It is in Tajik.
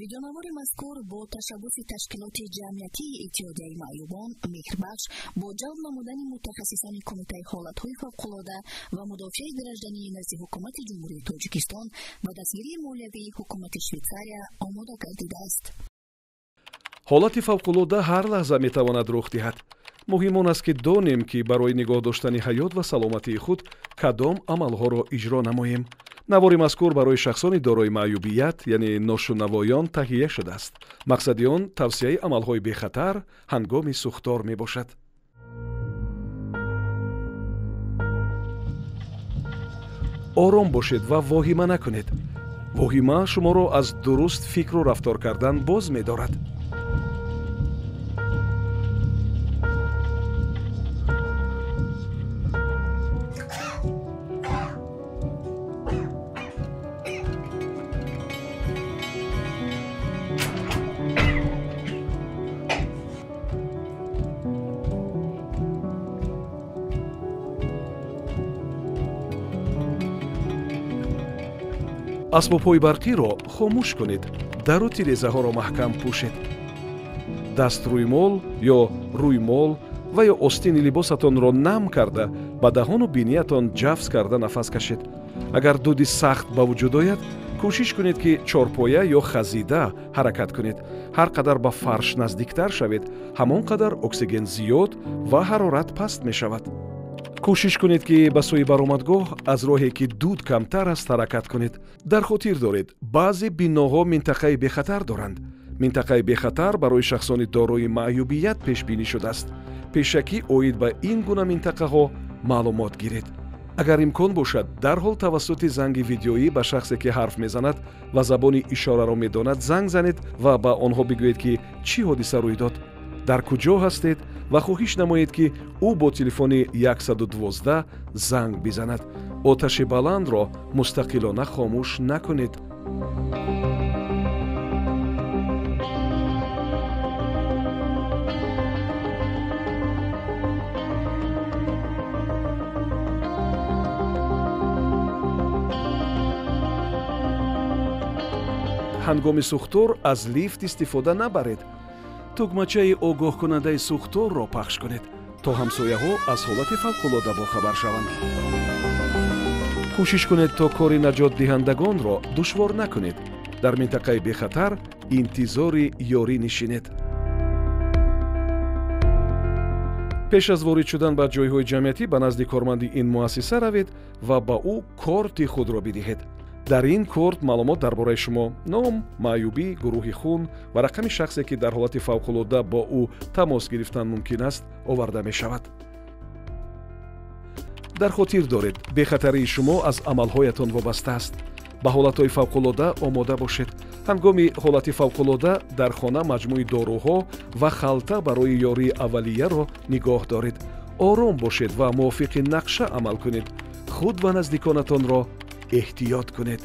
Видеонавори мазкур бо ташаббуси ташкилоти ҷамъиятии Иттиҳодияи маъюбон Меҳрбахш бо ҷалб намудани мутахассисони Кумитаи ҳолатҳои фавқулода ва мудофиаи граждании назди Ҳукумати Ҷумҳурии Тоҷикистон ва дастгирии молиявии Ҳукумати Швейтсария омода гардидааст. Ҳолати фавқулода ҳар лаҳза метавонад рух диҳад. Муҳим он аст, ки донем, ки барои нигоҳ доштани ҳаёт ва саломатии худ кадом амалҳоро иҷро намоем. Навори мазкур барои шахсони дорои маъюбият, яъне ношунавоён, таҳия шудааст. Мақсади он тавсияи амалҳои бехатар ҳангоми сӯхтор мебошад. Ором бошед ва воҳима накунед. Воҳима шуморо аз дуруст фикру рафтор кардан боз медорад. Асбобҳои барқиро хомӯш кунед, дару тирезаҳоро маҳкам пӯшед. Дастрӯймол ё рӯймол ва ё остини либосатонро нам карда ба даҳону биниятон ҷафз карда нафас кашед. Агар дуди сахт ба вуҷуд ояд, кӯшиш кунед, ки чорпоя ё хазида ҳаракат кунед. Ҳар қадар ба фарш наздиктар шавед, ҳамон қадар оксиген зиёд ва ҳарорат паст мешавад. Кӯшиш кунед, ки ба сӯи баромадгоҳ аз роҳе, ки дуд камтар аст, ҳаракат кунед. Дар хотир доред, баъзе биноҳо минтақаи бехатар доранд. Минтақаи бехатар барои шахсони дорои маъюбият пешбинӣ шудааст. Пешакӣ оид ба ин гуна минтақаҳо маълумот гиред. Агар имкон бошад, дарҳол тавассути занги видеоӣ ба шахсе, ки ҳарф мезанад ва забони ишораро медонад, занг занед ва ба онҳо бигӯед, ки чӣ ҳодиса рӯй дод, дар куҷо ҳастед ва хоҳиш намоед, ки ӯ бо телефони 112 занг бизанад. Оташи баландро мустақилона хомӯш накунед. Ҳангоми сӯхтор аз лифт истифода набаред. Тугмачаи огоҳкунандаи сӯхторро пахш кунед, то ҳамсояҳо аз ҳолати фавқулода бохабар шаванд. Кӯшиш кунед, то кори наҷотдиҳандагонро душвор накунед. Дар минтақаи бехатар интизори ёрӣ нишинед. Пеш аз ворид шудан ба ҷойҳои ҷамъиятӣ ба назди корманди ин муассиса равед ва ба ӯ корти худро бидиҳед. Дар ин корт маълумот дар бораи шумо, ном, маъюбӣ, гурӯҳи хун ва рақами шахсе, ки дар ҳолати фавқулода бо ӯ тамос гирифтан мумкин аст, оварда мешавад. Дар хотир доред, бехатарии шумо аз амалҳоятон вобаста аст. Ба ҳолатҳои фавқулода омода бошед. Ҳангоми ҳолати фавқулода дар хона маҷмӯи доруҳо ва халта барои ёрии аввалияро нигоҳ доред. Ором бошед ва мувофиқи нақша амал кунед. Худ ва наздиконатонро эҳтиёт кунед.